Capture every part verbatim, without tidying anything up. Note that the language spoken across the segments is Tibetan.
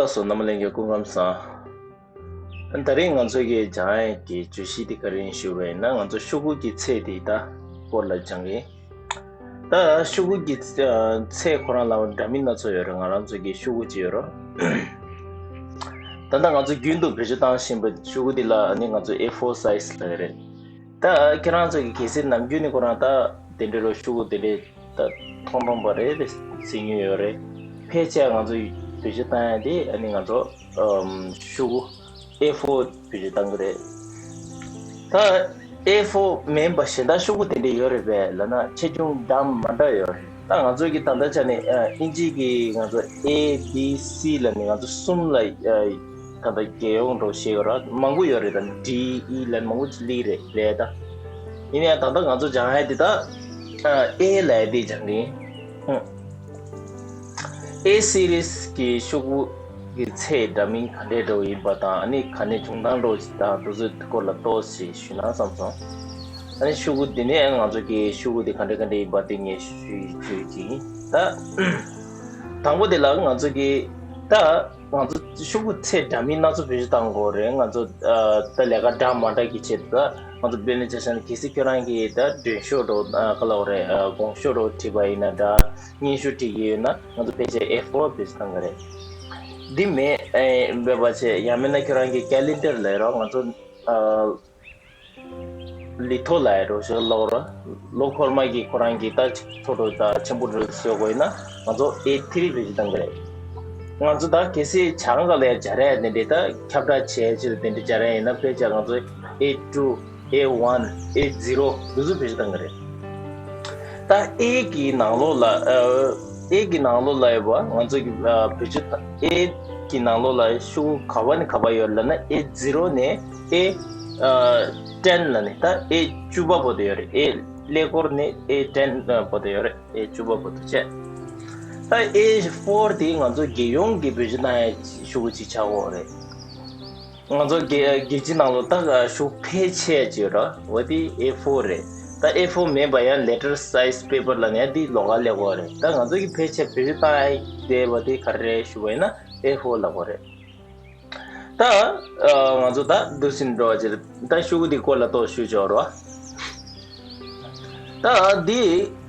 ལགས་སོ། རྣམ་པ་ལྷན་རྒྱས་སྐུ་ཁམས་བཟང་། ད་རེས་ང་ཚོ་གི་སྦྱང་ཡས་ཀྱི་བརྗོད་གཞི་དེ་ག་རེ་ཡིན་ཞུས་པ་ཡིན་ན། ང་ཚོ་ཤོག་གུ་གི་ཚད་དེ་ད་སྐོར་ལ་སྦྱང་གི་ཡིན། ད་ཤོག་གུ་གི་ཚད་ཁོ་རང་ལ་འདྲ་མིན་སྣ་ཚོགས་ཡོད་རེད། ང་རང་ཚོ་གི་ཤོག་གུ་ཅིག་ཡོད་རེད། ད་ལྟ་ང་ཚོ་རྒྱུན་དུ་བེད་སྤྱོད་བཏང་བཞིན་པའི་ཤོག་གུ་འདི་ལ་ནི་ང་ཚོ་ཨེ་ཕོར་སའི་ཛི་ལབ་ཀྱི་རེད། ད་ཁྱེད་རང་ཚོ་གི་གལ་སྲིད་ནམ་རྒྱུན་ནས་ཁོ་རང་ད་དེ་འདྲའི་ལོ་ཤོག་གུ་དེ་འདྲའི་ད་མཐོང་མཐོང་པ་རེད་དེ་ཟེར་མྱོང་ཡོད་རེད། ཕལ་ཆེར་ང་ཚོ་བེད་སྤྱོད་བཏང་ཡ་དེ་ཨ་ནི་ང་ཚོ་ཨམ་ཤོག་གུ་ཨེ་ཕོར་བེད་སྤྱོད་བཏང་གི་རེད། ད་ཨེ་ཕོར་མིན་པ་གཞན་དག་ཤོག་གུ་དེ་འདྲ་ཡོད་རེད་པས་ལབ་ན་ཆེ་ཆུང་འདྲ་མི་འདྲ་ཡོད་རེད། ད་ང་ཚོ་གི་ད་ལྟ་ཆ་ནས་ཨ་ཨིན་ཇི་གི་ང་ཚོ་ཨེ་བི་སི་ལབ་ནས་ང་ཚོ་གསུམ་ལ་ཨ་ད་ལྟ་རྒྱལ་ཡོངས་འགྲོ་བཞིན་ཡོད་རེད། མང་པོ་ཡོད་རེད། ད་ཌི་ཨི་ལབ་ནས་མང་པོ་ཅིག་སླེབས་རེད་ལས་ད། ཡིན་ཡང་ད་ལྟ་ང་ཚོ་སྦྱང་ཡ་དེ་ད་ཨ་ཨེ་ལབ་ཡ་དེ་སྦྱང་གི་ཡིན། ཨེ་སི་རིས་ཀྱི་ཤོག་གུ་གི་ཚད་འདྲ་མིན་ག་འདྲས་འདྲ་བོ་ཡིན་པ་དང་། ཨ་ནི་ག་ནས་བྱུང་སྟངས་འདྲ་བོ་ཞིག་དང་དེ་ཚོའི་སྐོར་ལ་ཏོག་ཙམ་ཞུས་ན་བསམ་སོང་། ཨ་ནི་ཤོག་གུ་འདི་ནས་ང་ཚོ་གི་ཤོག་གུ་འདི་ག་འདྲས་ག་འདྲས་ཡིན་པ་དེ་ངས་ཞུ་ཞུ་གི་ཡིན། ད་དང་པོ་དེ་ལ་ང་ཚོ་གི་ད་ང་ཚོ་ཤོག་གུ་ཚད་འདྲ་མིན་སྣ་ཚོགས་བེད་སྤྱོད་བཏང་དགོས་རེད། ང་ཚོ་ཨ་ད་ལས་ཀ་འདྲ་མ་འདྲ་གི་ཆེད་དུ། ད་ང་ཚོ་དཔེར་ན་ཆ་བཞག་ན་གལ་སྲིད་ཁྱོད་རང་གིས་ད་མགྲོན་ཤོག་འདྲ་བོ་ཨ་ག་ལབ་དགོས་རེད། ཨ་དགོངས་ཤོག་འདྲ་བོ་བྲིས་པ་ཡིན་ན་འདྲ། སྙན་ཞུ་བྲིས་ཀྱི་ཡོད་ན་ང་ཚོ་ཕལ་ཆེར་ཨེ་ཕོར་བེད་སྤྱོད་བཏང་གི་རེད། འདི་མེད་ཨེ་མེད་པ་བྱས། ཡང་མིན་ན་ཁྱོད་རང་གི་ཀེ་ལེན་ཌར་ལབ་རོགས། ང་ཚོ་ཨ་ལི་ཐོ་ལབ་རོགས་ཞེས་ལབ་རོགས། ལོ་འཁོར་མ་གི་ཁོ་རང་གི་ད་ཅིག་མཐོ་འགྲོ་ད་ཆེན་པོ་འགྲོ་ཞེས་དགོས་ཡིན་ན་ང་ཚོ་ཨེ་ཐི་རི་བེད་སྤྱོད་བཏང་གི་རེད། ང་ཚོ་ད་གལ་སྲིད་བྱང་ག་ལ་ཡ་སྦྱར་ཡ་དེ་འདྲས་ད་ཁྱབ་བསྒྲགས་བྱས་ཕྱིར་དེ་འདྲས་སྦྱར་ཡ་ཡིན་ན་ཕལ་ཆེར་ང་ཚོ་ཨེ་ཊུ། ཨེ་ཝན། ཨེ་ཛི་རོ་འདི་ཚོ་བེད་སྤྱོད་བཏང་གི་རེད། ད་ཨེ་གི་ནང་ལོགས་ལ་ཨ་ཨེ་གི་ནང་ལོགས་ལ་ཡོད་པ་ང་ཚོ་གི་ཨ་བེད་སྤྱོད་ཨེ་གི་ནང་ལོགས་ལ་ཤོག་གུ་ག་པ་ནས་ག་པ་ཡོད་ལབ་ན་ཨེ་ཛི་རོ་ནས་ཨེ་ཨ་ཊེན་ལབ་ནས་ད་ཨེ་བཅུ་པ་བར་དུ་ཡོད་རེད། ཨེ་ཀླད་ཀོར་ནས་ཨེ་ཊེན་བར་དུ་ཡོད་རེད། ཨེ་བཅུ་པ་བར་དུ་བྱས། ད་ཨེ་ཕོར་དེ་ང་ཚོ་རྒྱལ་ཡོངས་ཀྱི་བེད་སྤྱོད་གནང་ཡ་ཤོག་གུ་ཅིག་ཆགས་ཡོད་རེད། ང་ཚོ་རྒྱལ་རྒྱལ་སྤྱིའི་ནང་ལོགས་ད་ཤོག་ཕལ་ཆེར་ཅིག་ར་འོ་དེ་ཨེ་ཕོར་རེད། ད་ཨེ་ཕོར་མེད་པ་ཡང་ལེ་ཊར་སའི་ཛི་པེ་པར་ལབ་ནས་འདི་ལོགས་ཀ་སླེབས་ཡོད་རེད། ད་ང་ཚོ་གི་ཕལ་ཆེར་བེད་སྤྱོད་བཏང་ཡ་བསྡད་པ་དེ་ག་རེ་རེད་ཞུ་བ་ཡིན་ན་ཨེ་ཕོར་ལབ་ཡོད་རེད། ད་ཨ་ང་ཚོ་ད་འདུག་སེ་འགྲོ་བ་ཅིག་ད་ཤོག་གུ་འདི་སྐོར་ལ་ཏོག་ཞུ་ཆོག་རོགས། ད་འདི་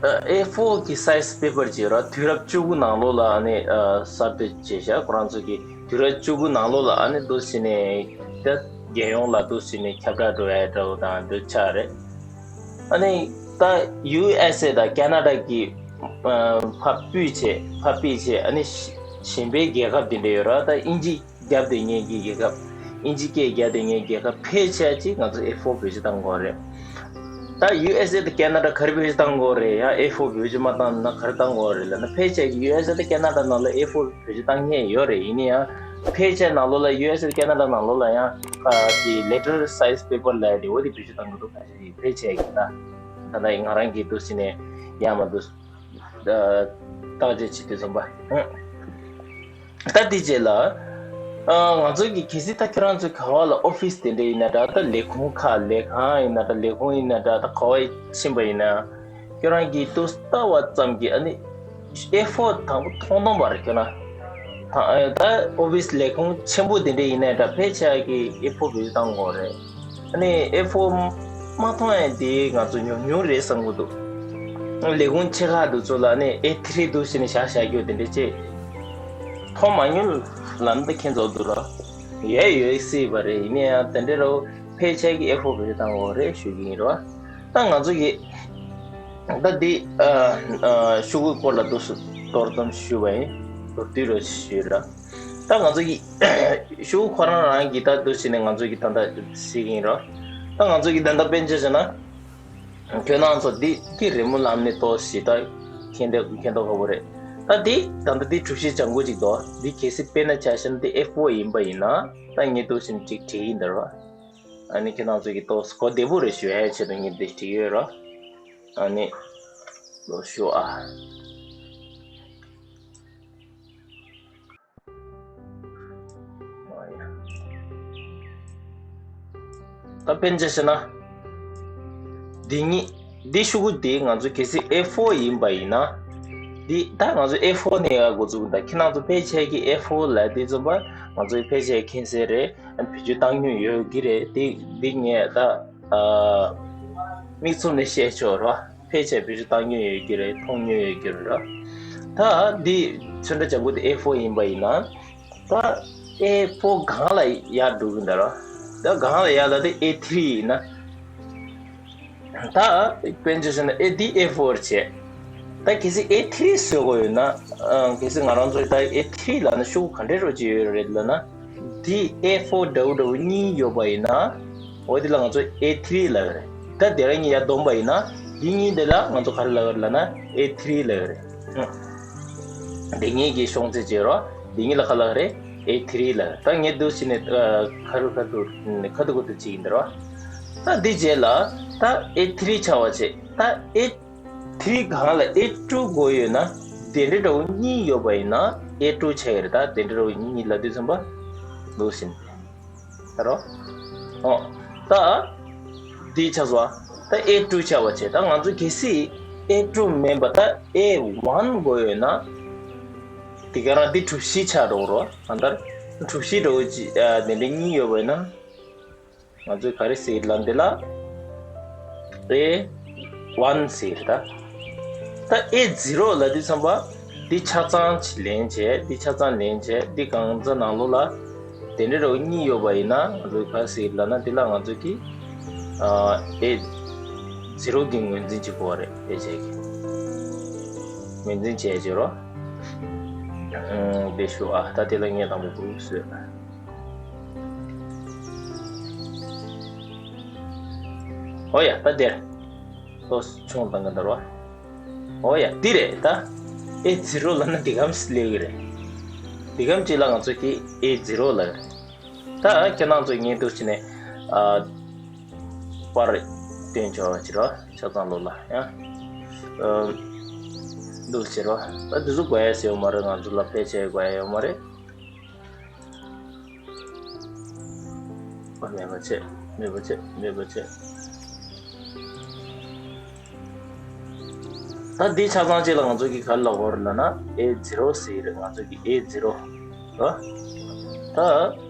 ཨེ་ཕོར་གྱི་སའི་ཛི་པེ་པར་ཅིག་ར་དུས་རབས་བཅུ་དགུ་ནང་ལོགས་ལ་ཨ་ནི་གསར་གཏོད་བྱས་ཤག་ཁོ་རང་ཚོ་གི་དུས་རབས་བཅུ་དགུ་ནང་ལོགས་ལ་ཨ་ནི་འདུག་སེ་ནས་ད་རྒྱལ་ཡོངས་ལ་འདུག་སེ་ནས་ཁྱབ་བསྒྲགས་འགྲོ་ཡ་འདྲ་བོ་དང་འདི་ཆགས་རེད། ཨ་ནི་ད་ཡུ་ཨེས་ཨེ་དང་ཁེ་ན་ཌ་གི་ཕར་སྤོས་བྱས་ཕར་སྤོས་བྱས། ཨ་ནི་གཞན་པའི་རྒྱལ་ཁབ་དེ་འདྲ་ཡོད་ར། ད་དབྱིན་ཇི་རྒྱབ་སྡོད་མཁན་གྱི་རྒྱལ་ཁབ། དབྱིན་ཇི་སྐད་རྒྱབ་སྡོད་མཁན་རྒྱལ་ཁབ་ཕལ་ཆེར་ཅིག་ང་ཚོ་ཨེ་ཕོར་བེད་སྤྱོད་བཏང་དགོས་རེད། ད་ཡུ་ཨེས་ཨེ་དང་ཁེ་ན་ཌ་ག་རེ་བེད་སྤྱོད་བཏང་དགོས་རེད། ཡང་ཨེ་ཕོར་བེད་སྤྱོད་མ་བཏང་ན་ག་རེ་བཏང་དགོས་རེད་ལབ་ན། ཕལ་ཆེར་ཡུ་ཨེས་ཨེ་དང་ཁེ་ན་ཌ་ནང་ལ་ཨེ་ཕོར་བེད་སྤྱོད་བཏང་མཁན་ཡོད་རེད། ཡིན་ན་ཡང་ཕལ་ཆེར་ནང་ལོགས་ལ་ཡུ་ཨེས་ཨེ་དང་ཁེ་ན་ཌ་ནང་ལོགས་ལ་ཡང་ཨ་དེ་ལེ་ཊར་སའི་ཛི་པེ་པར་ལབ་ཡ་དེ་འོ་དེ་བེད་སྤྱོད་བཏང་གི་འདུག་ཕལ་ཆེར་ཕལ་ཆེར་གྱིས་ད་ད་ལྟ་ང་རང་གིས་འདུག་སེ་ནས་ཡ་མ་འདུག་ཨ་བརྟག་དཔྱད་བྱེད་དུས་ཙམ་པ། ད་དེ་རྗེས་ལ་ཨ་ང་ཚོ་གི་གལ་སྲིད་ད་ཁྱེད་རང་ཚོ་ག་བ་ལ་ཨོ་ཕི་སི་དེ་འདྲ་ཡིན་ན་འདྲ། ད་ལས་ཁུངས་ཁག་ལས་ཁང་ཡིན་ན་འདྲ། ལས་ཁུངས་ཡིན་ན་འདྲ། ད་ག་བ་ཕྱིན་པ་ཡིན་ན་ཁྱེད་རང་གིས་ཏོག་ཙམ་ལྟ་བ་ཙམ་གྱིས་ཨ་ནི་ཨེ་ཕོར་དང་པོ་མཐོང་མཐོང་པ་རེད། ཁྱོད་རང་ད་ཨ་ད་ཨོ་ཕི་སི་ལས་ཁུངས་ཆེན་པོ་དེ་འདྲ་ཡིན་ན་འདྲ། ཕལ་ཆེར་གྱིས་ཨེ་ཕོར་བེད་སྤྱོད་བཏང་དགོས་རེད། ཨ་ནི་ཨེ་ཕོར་མ་མཐོང་ཡ་དེ་ང་ཚོ་ཉུང་ཉུང་རེད་བསམ་གྱི་འདུག་ལས་ཁུངས་ཆེ་ཁག་དེ་ཚོ་ལ་ནི་ཨེ་ཐི་རི་འདུག་ཟེར་ནས་བཞག་བཞག་རྒྱུ་དེ་འདྲ་བྱས། མཐོང་མ་མྱོང་ལབ་ན་ད་ཁྱེད་ཚོ་འདུག་ར། ཡོད་ཡོད་སྲིད་པ་རེད། ཡིན་ན་ཡང་དེ་འདྲ་རོ་ཕལ་ཆེར་གྱིས་ཨེ་ཕོར་བེད་སྤྱོད་བཏང་དགོས་རེད་ཞུ་གི་ཡིན་ར། ད་ང་ཚོ་གི་ད་འདི་ཨ་ཨ་ཤོག་གུའི་སྐོར་ལ་འདུག་སེ་མདོར་ཙམ་ཞུས་པ་ཡིན། མདོར་བསྡུས་རོ་ཞུས་ར། ད་ང་ཚོ་གི་ཤོག་གུ་ཁོ་རང་རང་གི་ད་འདུག་སེ་ནས་ང་ཚོ་གི་ད་ལྟ་གཟིགས་ཀྱི་ཡིན་ར། ད་ང་ཚོ་གི་ད་ལྟ་དཔེར་ན་ཆ་བཞག་ན་ཁྱོད་རང་ཚོ་འདི་འདི་རི་མོ་ལམ་ནས་ཏོག་ཙམ་ད་མཁྱེན་འདོད་མཁྱེན་འདོད་ཁག་པོ་རེད། ད་འདི་ད་ལྟ་འདི་གྲུ་བཞི་ལྗང་གུ་ཅིག་འདུག་འདི་གལ་སྲིད་དཔེར་ན་ཆ་བཞག་ན་འདི་ཨེ་ཕོར་ཡིན་པ་ཡིན་ན་ད་ངས་འདུག་སེ་ཅིག་བྲིས་ཡིན་ད་ར། ཨ་ནི་ཁྱེད་རང་ཚོ་གི་ཏོག་ཙམ་གོ་བདེ་པོ་རེད་ཞུ་ཡ་ཆེད་དུ་ངས་འདི་བྲིས་ཡོད་ར། ཨ་ནི་ལོ་ཞུ་ཨ། ད་དཔེར་ན་ཆ་བཞག་ན། འདི་གཉིས། འདི་ཤོག་གུ་འདི་ང་ཚོ་གལ་སྲིད་ཨེ་ཕོར་ཡིན་པ་ཡིན་ན། འདི་ད་ང་ཚོ་ཨེ་ཕོར་ནས་ཡར་འགོ་འཛུགས་ད། ཁྱེད་རང་ཚོ་ཕལ་ཆེར་གྱི་ཨེ་ཕོར་ལབ་དུས་ཙམ་པ་ང་ཚོའི་ཕལ་ཆེར་མཁྱེན་གསལ་རེད། ཨ་བེད་སྤྱོད་བཏང་མྱོང་ཡོད་ཀྱི་རེད། འདི་འདི་ངས་ད་ཨ་མིག་བཙུམ་ནས་བཤད་ཆོག་ར། ཕལ་ཆེར་བེད་སྤྱོད་བཏང་མྱོང་ཡོད་ཀྱི་རེད། མཐོང་མྱོང་ཡོད་ཀྱི་རེད་ར། ད་འདི་ཚོན་ཁྲ་ལྗང་གུ་དེ་ཨེ་ཕོར་ཡིན་པ་ཡིན་ན། ད་ཨེ་ཕོར་སྒང་ལ་ཡར་འགྲོ་གི་འདུག་ར། ད་སྒང་ལ་ཡར་ལ་དེ་ཨེ་ཐི་རི་ཡིན་ན། ད་དཔེར་ན་ཆ་བཞག་ན་ཨེ་འདི་ཨེ་ཕོར་བྱས། ད་གལ་སྲིད་ཨེ་ཐི་རི་བཟོ་དགོས་ཡོད་ན། ཨ་གལ་སྲིད་ང་རང་ཚོ་ད་ཨེ་ཐི་རི་ལབ་ན་ཤོག་གུ་ག་འདྲ་རོ་ཅིག་ཡོད་རེད་ལབ་ན། འདི་ཨེ་ཕོར་འདྲ་བོ་འདྲ་བོ་གཉིས་ཡོད་པ་ཡིན་ན། འོ་དེ་ལ་ང་ཚོ་ཨེ་ཐི་རི་ལབ་ཀྱི་རེད། ད་དེ་རང་གཉིས་ཡར་བསྡོམས་པ་ཡིན་ན། འདི་གཉིས་དེ་ལ་ང་ཚོ་ག་རེ་ལབ་ཀྱི་རེད་ལབ་ན་ཨེ་ཐི་རི་ལབ་ཀྱི་རེད། ཨང་། འདི་གཉིས་ཀྱི་ཤོག་ཚད་བྱེད་རོགས། འདི་གཉིས་ལ་ག་ལབ་ཀྱི་རེད། ཨེ་ཐི་རི་ལབ་ཀྱི་རེད། ད་ངས་འདུག་བྱས་ནས་ཨ་ཁ་རུ་ཁ་ཐུག་ཁ་ཐུག་ཁ་ཐུག་བྱེད་ཀྱི་འདུག་རོགས། ད་འདི་རྗེས་ལ་ད་ཨེ་ཐི་རི་ཆགས་པ་བྱས། ད་ཨེ་ཐི་རི་སྒང་ལ་ཨེ་ཊུ་དགོས་ཡོད་ན། དེ་འདྲ་འདྲ་བོ་གཉིས་ཡོད་པ་ཡིན་ན་ཨེ་ཊུ་ཆགས་ཀྱི་རེད། ད་དེ་འདྲ་འདྲ་བོ་གཉིས་ལབ་དུས་ཙམ་པ་འདུག་བྱས་ནས། ད་རོ། ཨོ། ད། འདི་ཆགས་སོང་། ད་ཨེ་ཊུ་ཆགས་པ་བྱས། ད་ང་ཚོ་གལ་སྲིད་ཨེ་ཊུ་མིན་པ་ད་ཨེ་ཝན་དགོས་ཡོད་ན། དེ་ག་རང་འདི་གྲུ་བཞི་ཆགས་འགྲོ་རོ། གང་ལྟར་གྲུ་བཞི་འདྲ་བོ་ཅིག་ཨ་དེ་འདྲ་གཉིས་ཡོད་པ་ཡིན་ན། ང་ཚོས་ག་རེ་ཟེར་ལབ་འདི་ལ། ཨེ་ཝན་ཟེར་ད། ད་ཨེ་ཛི་རོ་ལབ་དུས་ཙམ་པ། འདི་ཆ་ཚང་ཅིག་ལེན་བྱས། འདི་ཆ་ཚང་ལེན་བྱས། འདི་གང་ཚ་ནང་ལོགས་ལ་དེ་འདྲ་རོ་གཉིས་ཡོད་པ་ཡིན་ན། ང་ཚོས་ག་རེ་ཟེར་ལབ་ན། འདི་ལ་ང་ཚོས་ཀྱི་ཨ་ཨེ་ཛི་རོ་གི་ངོས་འཛིན་བྱེད་དགོས་པ་རེད། ཨེ་བྱས་ཀྱི་ངོས་འཛིན་བྱས་བྱེད་རོ། ཨང་། དེ་ཞུ་ཨ། ད་དེ་ལ་ངས་དང་པོ་འགོ་བཟོས། ཨོ་ཡ། ད་དེར་ཏོག་ཙམ་ཆུང་བཏང་གི་འདུག་རོ། ཨོ་ཡ། འདི་རེད་ད། ཨེ་ཛི་རོ་ལབ་ན་འདི་གམ་སླེབས་ཀྱི་རེད། འདི་གམ་ཅིག་ལ་ང་ཚོས་ཀྱི་ཨེ་ཛི་རོ་ལབ་ཀྱི་རེད། ད་ཁྱེད་རང་ཚོས་ངས་འདུག་བྱས་ནས་ཨ་པར་སྟོན་ཆོག་བྱེད་རོ། ཆ་ཚང་ལོགས་ལ་ཡང་ཨ་འདུག་བྱེད་རོ། ད་འདི་ཚོ་དགོས་ཡ་ཡོད་མ་རེད། ང་ཚོ་ལ་ཕལ་ཆེར་དགོས་ཡ་ཡོད་མ་རེད། ཨ། མེད་པ་བྱས། མེད་པ་བྱས། མེད་པ་བྱས། ད་འདི་ཆ་ཚང་གཅིག་ལ་ང་ཚོ་གིས་ག་རེ་ལབ་དགོས་རེད་ལབ་ན། ཨེ་ཛི་རོ་ཟེར་གྱི་རེད། ང་ཚོ་གིས་ཨེ་ཛི་རོ་ར། ད་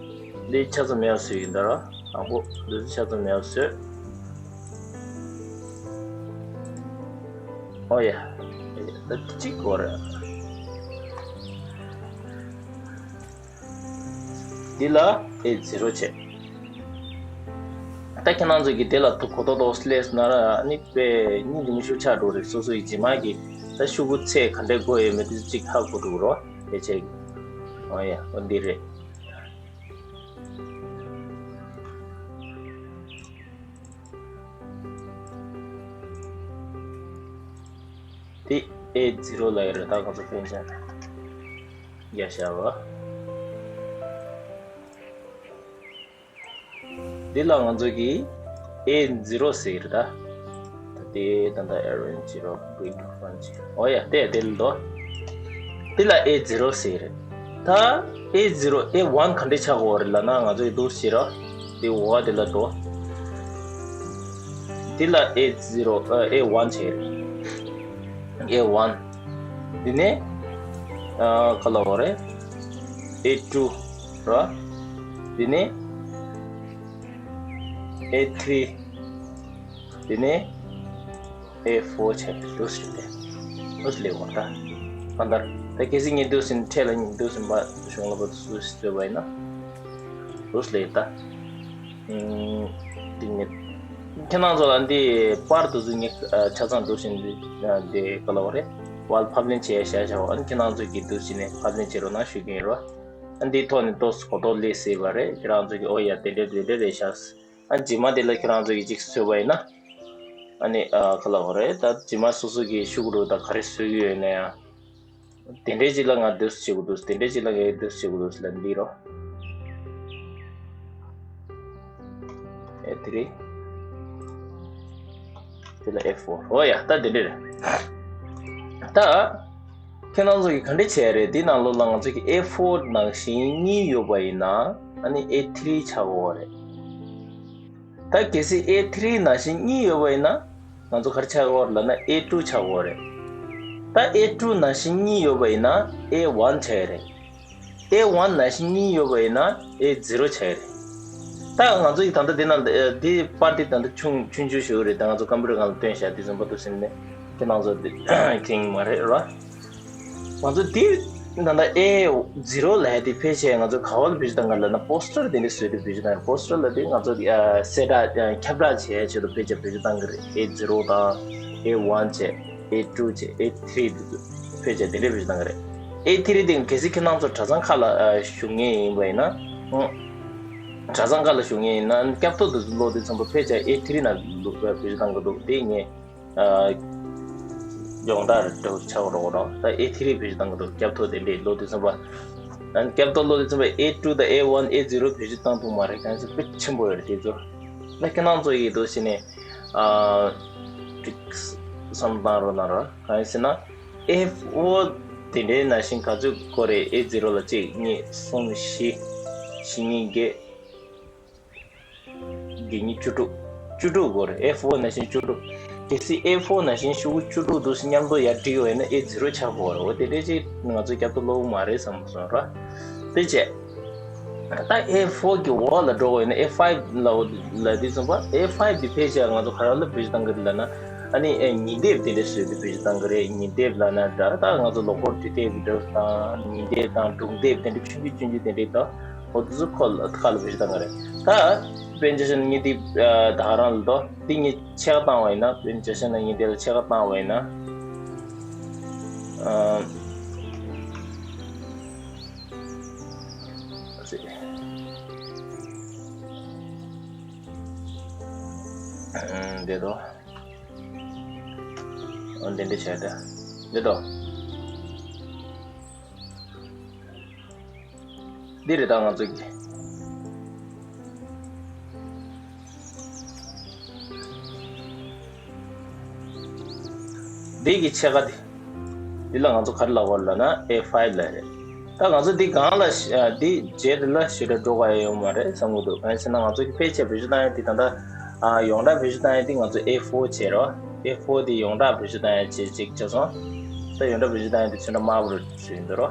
འདི་ཆ་ཚང་མེད་པ་བཟོས་ཡིན་ད་ར། དང་པོ་འདི་ཚོ་ཆ་ཚང་མེད་པ་བཟོས། ཨོ་ཡ། ད་གཅིག་དགོས་རེད། འདི་ལ་ཨེ་ཛི་རོ་བྱས། ད་ཁྱེད་རང་ཚོ་གིས་དེ་ལ་ཐུག་གོ་ཏོག་ཏོག་སླེབས་སོང་ན་ར། ཨ་ནི་དཔེ་སྙིང་རྗེ་མོ་ཞིག་ཆགས་འགྲོ་རེད། སོ་སོ་ཡི་རྗེས་མ་གི་ད་ཤོག་གུ་ཚད་ག་འདྲས་དགོས་ཡོད་མེད་དེ་གཅིག་ཧ་གོ་འགྲོ་རོགས། ཨེ་བྱས། ཨོ་ཡ། ཨོ་འདི་རེད། དེ་ཨེ་ཛི་རོ་ལབ་ཡ་རེད། ད་ཁོ་ཚོ་ཕན་ཆད་རྒྱག་བཞག་པ། འདི་ལ་ང་ཚོ་གིས་ཨེ་ཛི་རོ་ཟེར་གྱི་རེད་ད། ད་དེ་ད་ལྟ་ཨེ་རེན་ཛི་རོ་བྷི་ཊུ་ཝན་ཅི། ཨོ་ཡ། དེ་དེ་ལ་འདུག་འདི་ལ་ཨེ་ཛི་རོ་ཟེར་གྱི་རེད། ད་ཨེ་ཛི་རོ་ཨེ་ཝན་ག་འདྲས་ཆགས་དགོས་རེད་ལབ་ན། ང་ཚོ་ཡི་འདུག་ཟེར་རོ། དེ་འོ་དེ་ལ་འདུག་འདི་ལ་ཨེ་ཛི་རོ་ཨ་ཨེ་ཝན་བྱས་རེད། ཨེ་ཝན། འདི་ནས་ཨ་ག་ལབ་དགོས་རེད། ཨེ་ཊུ་ར། འདི་ནས་ཨེ་ཐི་རི། འདི་ནས་ཨེ་ཕོར་བྱས་རེད། འདུག་ཟེར་ཏེ། འདུག་སླེབས་པ་ད། གང་ལྟར་ད་གལ་སྲིད་ངས་འདུག་ཟེར་ནས་འཕྲལ་ལ་ངས་འདུག་ཟེར་འབའ་གཞུང་ལ་བ་སུ་ཞིག་བཟོས་པ་ཡིན་ན། འདུག་སླེབས་ད། ཨུམ། འདི་ངས་ཁྱེད་རང་ཚོ་ལ་འདི་པར་དེ་ཚོ་ངས་ཨ་ཆ་ཚང་འདུག་ཟེར་ནས་འདི་ཨ་འདི་ག་ལབ་དགོས་རེད། ཕབ་ལེན་བྱས་བཞག་བཞག་པ། ཨ་ནི་ཁྱེད་རང་ཚོ་གིས་འདུག་ཟེར་ནས་ཕབ་ལེན་བྱེད་རོགས་གནང་ཞུ་གི་ཡིན་རོ། ཨ་འདིའི་ཐོག་ནས་ཏོག་ཙམ་གོ་རྟོགས་སླེབས་སྲིད་པ་རེད། ཁྱེད་རང་ཚོ་གིས་ཨོ་ཡ་དེ་འདྲ་དེ་འདྲ་རེད་ཤག་ཨ་རྗེས་མ་དེ་ལ་ཁྱེད་རང་ཚོ་གིས་གཅིག་བཟོས་པ་ཡིན་ན། ཨ་ནི་ཨ་ག་ལབ་དགོས་རེད། ད་རྗེས་མ་སོ་སོ་གི་ཤོག་གུ་རུ་ད་ག་རེ་བཟོ་གི་ཡོད་ན་ཡང་། དེ་འདྲའི་ཅིག་ལ་ང་འདུག་སེ་བྱེད་དགོས་འདུག་དེ་འདྲའི་ཅིག་ལ་ངས་འདུག་སེ་བྱེད་དགོས་འདུག་ལབ་འདི་རོ། ཨེ་དེ་རེད། དེ་ལ་ཨེ་ཕོར། ཨོ་ཡ། ད་དེ་འདྲ་རེད། ད་ཁྱེད་རང་ཚོ་གིས་ག་འདྲ་བྱས་རེད། དེ་ནང་ལོགས་ལ་ང་ཚོ་གི་ཨེ་ཕོར་ནང་བཞིན་གཉིས་ཡོད་པ་ཡིན་ན། ཨ་ནི་ཨེ་ཐི་རི་ཆགས་དགོས་པ་རེད། ད་གལ་སྲིད་ཨེ་ཐི་རི་ནང་བཞིན་གཉིས་ཡོད་པ་ཡིན་ན། ང་ཚོ་ག་རེ་ཆགས་དགོས་རེད་ལབ་ན་ཨེ་ཊུ་ཆགས་དགོས་རེད། ད་ཨེ་ཊུ་ནང་བཞིན་གཉིས་ཡོད་པ་ཡིན་ན་ཨེ་ཝན་བྱས་རེད། ཨེ་ཝན་ནང་བཞིན་གཉིས་ཡོད་པ་ཡིན་ན་ཨེ་ཛི་རོ་བྱས་རེད། ད་ང་ཚོ་ཡི་ད་ལྟ་འདི་ནང་འདི་པར་འདི་ད་ལྟ་ཆུང་ཆུང་ཆུང་ཞིག་རེད། ད་ང་ཚོ་ཀམ་པུ་ཊར་སྒང་ལ་སྟོན་བཞག་དུས་ཙམ་པ་འདུག་ཟིན་ནས་ཁྱེད་རང་ཚོ་འདི་མཁྱེན་མ་རེད་ར། ང་ཚོ་འདི་ད་ལྟ་ཨེ་ཛི་རོ་ལབ་ཡ་དེ་ཕལ་ཆེར་ང་ཚོ་ག་བ་ལ་བེད་སྤྱོད་བཏང་གི་ལབ་ན་པོ་སི་ཊར་དེ་འདྲ་བཟོས་ཏེ་བེད་སྤྱོད་བཏང་གི། པོ་སི་ཊར་ལབ་དེ་ང་ཚོ་གསལ་བསྒྲགས་ཁྱབ་བསྒྲགས་བྱེད་ཡ་ཆེད་དུ་ཕལ་ཆེར་བེད་སྤྱོད་བཏང་གི་རེད། ཨེ་ཛི་རོ་དང་ཨེ་ཝན་བྱས། ཨེ་ཊུ་བྱས། ཨེ་ཐི་རི་འདི་ཚོ་ཕལ་ཆེར་དེ་འདྲས་བེད་སྤྱོད་བཏང་གི་རེད། ཨེ་ཐི་རི་དེ་གལ་སྲིད་ཁྱེད་རང་ཚོ་གྲྭ་ཚང་ཁག་ལ་ཨ་བཞུགས་མཁན་ཡིན་པ་ཡིན་ན། ཨང་། གྲྭ་ཚང་ཁག་ལ་བཞུགས་མཁན་ཡིན་ན་སྐྱབས་ཐོ་འདི་ཚོ་ཀློག་དུས་ཙམ་པ་ཕལ་ཆེར་ཨེ་ཐི་རི་ནང་བེད་སྤྱོད་བཏང་གི་འདུག་དེ་ངས་ཨ་ཡོངས་གྲགས་འདྲ་བོ་ཆགས་རོགས་རོགས། ད་ཨེ་ཐི་རི་བེད་སྤྱོད་བཏང་གི་འདུག་སྐྱབས་ཐོ་དེ་འདྲས་ཀློག་དུས་ཙམ་པ། ཨ་སྐྱབས་ཐོ་ཀློག་དུས་ཙམ་པ་ཨེ་ཊུ་དང་ཨེ་ཝན་ཨེ་ཛི་རོ་བེད་སྤྱོད་བཏང་ཐུབ་མ་རེད། གང་ཡིན་ཟེར་དཔེ་ཆེན་པོ་ཡོད་རེད་དེ་ཚོ། ད་ཁྱེད་རང་ཚོ་ཡིས་འདུག་ཟེར་ནས་ཨ་ཅིག་བསམ་བློ་བཏང་རོགས་གནང་རོགས། གང་ཡིན་ཟེར་ན། ཨེ་ཕོར་དེ་འདྲའི་ནང་བཞིན་ག་ཚོད་དགོས་རེད། ཨེ་ཛི་རོ་ལ་གཅིག་གཉིས་གསུམ་བཞི། བཞི་གཉིས་བརྒྱད། བརྒྱད་གཉིས་བཅུ་དྲུག་བཅུ་དྲུག་དགོས་རེད། ཨེ་ཕོར་ནང་བཞིན་བཅུ་དྲུག་གལ་སྲིད་ཨེ་ཕོར་ནང་བཞིན་ཤོག་གུ་བཅུ་དྲུག་འདུག་སེ་མཉམ་དུ་ཡར་བསྒྲིགས་པ་ཡིན་ན་ཨེ་ཛི་རོ་ཆགས་དགོས་རེད། འོ་དེ་འདྲའི་ཅིག་ང་ཚོ་སྐྱབས་ཐོ་ཀློག་གི་མ་རེད་བསམ་སོང་ར། དེ་བྱས། ད་ཨེ་ཕོར་གྱི་འོག་ལ་འགྲོ་དགོས་ཡིན་ན་ཨེ་ཕའིབ་ལ་འོ་ལ་དུས་ཙམ་པ་ཨེ་ཕའིབ་དེ་ཕལ་ཆེར་ང་ཚོ་ག་རེ་ལ་བེད་སྤྱོད་བཏང་གི་རེད་ལབ་ན། ཨ་ནི་ཨེ་ཉིས་ལྡེབ་དེ་འདྲ་བཟོས་ཏེ་བེད་སྤྱོད་བཏང་གི་རེད། ཉིས་ལྡེབ་ལབ་ན་འདྲ། ད་ང་ཚོ་ལོ་འཁོར་དུས་དེབ་འདྲ་དང་ཉིས་ལྡེབ་དང་དྲུག་ལྡེབ་དེ་འདྲ་ཆུང་ཆུང་ཆུང་ཆུང་དེ་འདྲ་དང་འོ་དེ་ཚོ་ཁོ་ལ་ཁ་ལ་བེད་སྤྱོད་བཏང་གི་རེད། ད་དཔེར་ན་ཆ་བཞག་ན་ཉིས་ལྡེབ་ཨ་ད་ག་རང་ལ་དོ་དེ་ཉིས་ཕྱེད་ཀ་བཏང་བ་ཡིན་ན། དཔེར་ན་ཆ་བཞག་ན་ཉིས་ལྡེབ་ལ་ཕྱེད་ཀ་བཏང་བ་ཡིན་ན། ཨ། འདི་དོ། འདི་འདྲ་བྱས་ཏེ། འདི་དོ། འདི་རེད་ད་ང་ཚོ་གི། འདི་གི་ཕྱེད་ཀ་འདི། འདི་ལ་ང་ཚོ་ག་རེ་ལབ་དགོས་ལབ་ན་ཨེ་ཕའིབ་ལབ་རེད། ད་ང་ཚོ་འདི་སྒང་ལ་ཤ་འདི་རྗེས་དེ་ལ་ཞེ་དྲག་འགྲོ་ག་ཡ་ཡོད་མ་རེད་བསམ་གི་འདུག་གང་ཡིན་ཟེར་ན་ང་ཚོ་གི་ཕལ་ཆེར་བེད་སྤྱོད་བཏང་ཡ་འདི་ད་ལྟ་ཨ་ཡོངས་གྲགས་བེད་སྤྱོད་བཏང་ཡ་འདི་ང་ཚོ་ཨེ་ཕོར་བྱས་རོ། ཨེ་ཕོར་འདི་ཡོངས་གྲགས་བེད་སྤྱོད་བཏང་ཡ་བྱས་ཅིག་བྱས་སོང་། ད་ཡོངས་གྲགས་བེད་སྤྱོད་བཏང་ཡ་འདི་ཚོན་ཁྲ་དམར་པོ་རེད་བཟོས་ཡིན་འདུག་རོ།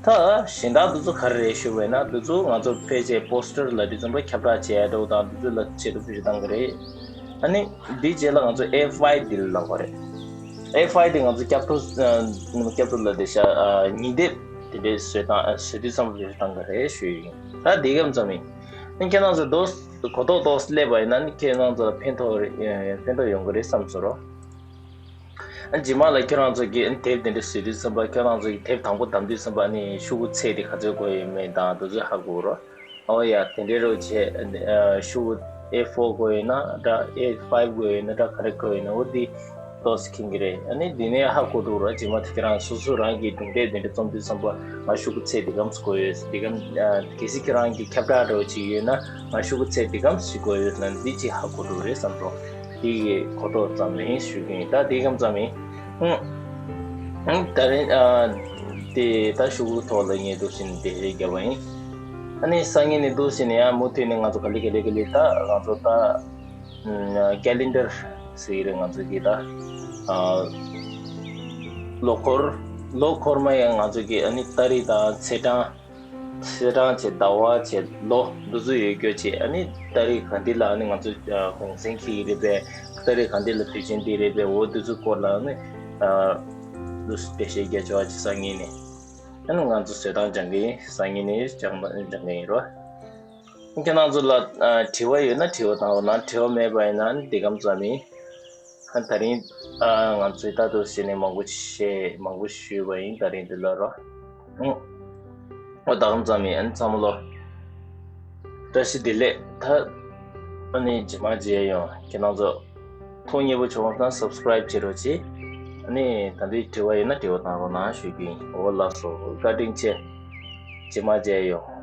ད་གཞན་དག་འདི་ཚོ་ག་རེ་རེད་ཞུས་པ་ཡིན་ན་འདི་ཚོ་ང་ཚོ་ཕལ་ཆེར་པོ་སི་ཊར་ལབ་དུས་ཙམ་པ་ཁྱབ་བསྒྲགས་བྱེད་ཡ་འདྲ་བོ་དང་འདི་ཚོ་ལ་ཆེད་དུ་བེད་སྤྱོད་བཏང་གི་རེད། ཨ་ནི་འདིའི་རྗེས་ལ་ང་ཚོ་ཨེ་ཕའིབ་འདི་ལ་ལབ་པ་རེད། ཨེ་ཕའིབ་འདི་ང་ཚོ་སྐྱབས་ཐོ་ཨ་སྐྱབས་ཐོ་ལ་དེ་ཤ་ཨ་ཉིས་ལྡེབ་དེ་འདྲའི་བཟོས་བཏང་ཨ་བཟོས་དུས་ཙམ་པ་བེད་སྤྱོད་བཏང་གི་རེད་ཞུས་ཡིན། ད་འདི་གམ་ཙམ་ཡིན། ཨ་ནི་ཁྱེད་རང་ཚོ་དོ་གོ་རྟོགས་ཏོག་ཙམ་སླེབས་པ་ཡིན་ན་ནི་ཁྱེད་རང་ཚོ་ལ་ཕན་ཐོགས་རེད་ཕན་ཐོགས་ཡོང་གི་རེད་བསམ་ཚོར་རོ། ཨ་རྗེས་མ་ལ་ཁྱེད་རང་ཚོ་གིས་དེབ་དེ་འདྲ་བཟོས་དུས་ཙམ་པ་ཁྱེད་རང་ཚོ་གིས་དེབ་དང་པོ་བདམས་དུས་ཙམ་པ་ནི་ཤོག་གུ་ཚད་དེ་ག་ཚོད་དགོས་ཡོད་མེད་དང་དེ་ཚོ་ཧ་གོ་རོ། ཨོ་ཡ་དེ་འདྲའི་རོ་བྱས་ཤོག་གུ་ཨེ་ཕོར་དགོས་ཡོད་ན་འདྲ་ཨེ་ཕའིབ་དགོས་ཡོད་ན་འདྲ་ག་རེ་དགོས་ཡོད་ན་འོ་དེ་ཏོག་ཙམ་མཁྱེན་གྱི་རེད། ཨ་ནི་འདི་ནས་ཧ་གོ་འགྲོ་རོ། རྗེས་མ་དེ་ཁྱེད་རང་སོ་སོ་རང་གི་སྒྲུང་དེབ་དེ་འདྲ་རྩོམ་དུས་ཙམ་པ་ང་ཤོག་གུ་ཚད་འདི་གམ་དགོས་ཡོད་འདི་གམ་གལ་སྲིད་ཁྱེད་རང་གི་ཁྱབ་བསྒྲགས་འདྲ་བོ་ཅིག་ཡོད་ན་ང་ཤོག་གུ་ཚད་འདི་གམ་ཞིག་དགོས་ཡོད་ན་འདི་ཅིག་ཧ་གོ་འགྲོ་རེད་བསམ་འགྲོ། དེ་གི་གོ་རྟོགས་ཙམ་ཡིན་ཞུ་གི་ཡིན། ད་དེ་གམ་ཙམ་ཡིན། ཧུང་། ཧུང་། ད་རིང་ཨ་དེ་ད་ཤོག་གུ་ཐོག་ལ་ངས་འདུག་བཞིན་དེ་རེད་རྒྱབ་པ་ཡིན། ཨ་ནི་སང་ཉིན་ནས་འདུག་བཞིན་ཡང་མུ་མཐུད་ནས་ང་ཚོ་ག་ལེ་ག་ལེ་ག་ལེ་ད་ང་ཚོ་ད་ཀེ་ལེན་ཌར་ཟེར་གི་རེད། ང་ཚོ་གི་ད་ཨ་ལོ་འཁོར་ལོ་འཁོར་མ་ཡང་ང་ཚོ་གི་ཨ་ནི་ཏ་རིག་དང་ཚེས་གྲངས། ཚེས་གྲངས་བྱས། ཟླ་བ་བྱས། ལོ་འདི་ཚོ་ཡོད་རྒྱུ་བྱས། ཨ་ནི་ཏ་རིག་ག་འདི་ལ་ཨ་ནི་ང་ཚོ་གུང་སེང་འཁེལ་གྱི་རེད་པས། ཏ་རིག་ག་འདི་ལ་དུས་ཆེན་འདི་རེད་པས། འོ་འདི་ཚོ་སྐོར་ལ་ཨ་ནི་འདུག་སེ་འགྲེལ་བཤད་རྒྱག་ཆོག་ཅིག་སང་ཉིན་ནས་ཨ་ནི་ང་ཚོ་བཟོ་སྟངས་སྦྱང་གི་ཡིན། སང་ཉིན་ནས་སྦྱང་སྦྱང་གི་ཡིན་རོ། ཁྱེད་རང་ཚོ་ལ་དྲི་བ་ཡོད་ན་དྲི་བ་བཏང་རོགས་གནང་། དྲི་བ་མེད་པ་ཡིན་ན་ཨ་ནི་འདི་གམ་ཙམ་ཡིན། ཨ་ད་རིང་ཨ་ང་ཚོས་ད་དུ་བྱས་ནས་མང་པོ་བཤད་མང་པོ་ཞུས་པ་ཡིན། ད་རིང་འདི་ལ་རོ། ཨང་། ཨོ་ད་གང་ཙམ་ཡིན། ཨ་ནི་ཚང་མ་ལོ་བཀྲ་ཤིས་བདེ་ལེགས། ད་ཨ་ནི་རྗེས་མ་མཇལ་ཡོང་། ཁྱེད་རང་ཚོ་ཐུགས་མཉེས་པོ་བྱུང་ན་སབ་སི་ཀ་རའིབ་བྱེད་རོགས་གྱིས། ཨ་ནི་ད་འདི་དྲི་བ་ཡོད་ན་དྲི་བ་བཏང་རོགས་གནང་ཞུ་རྒྱུ་ཡིན། འོ་ལགས་སོ། བཀའ་དྲིན་ཆེ། རྗེས་མ་མཇལ་ཡོང་།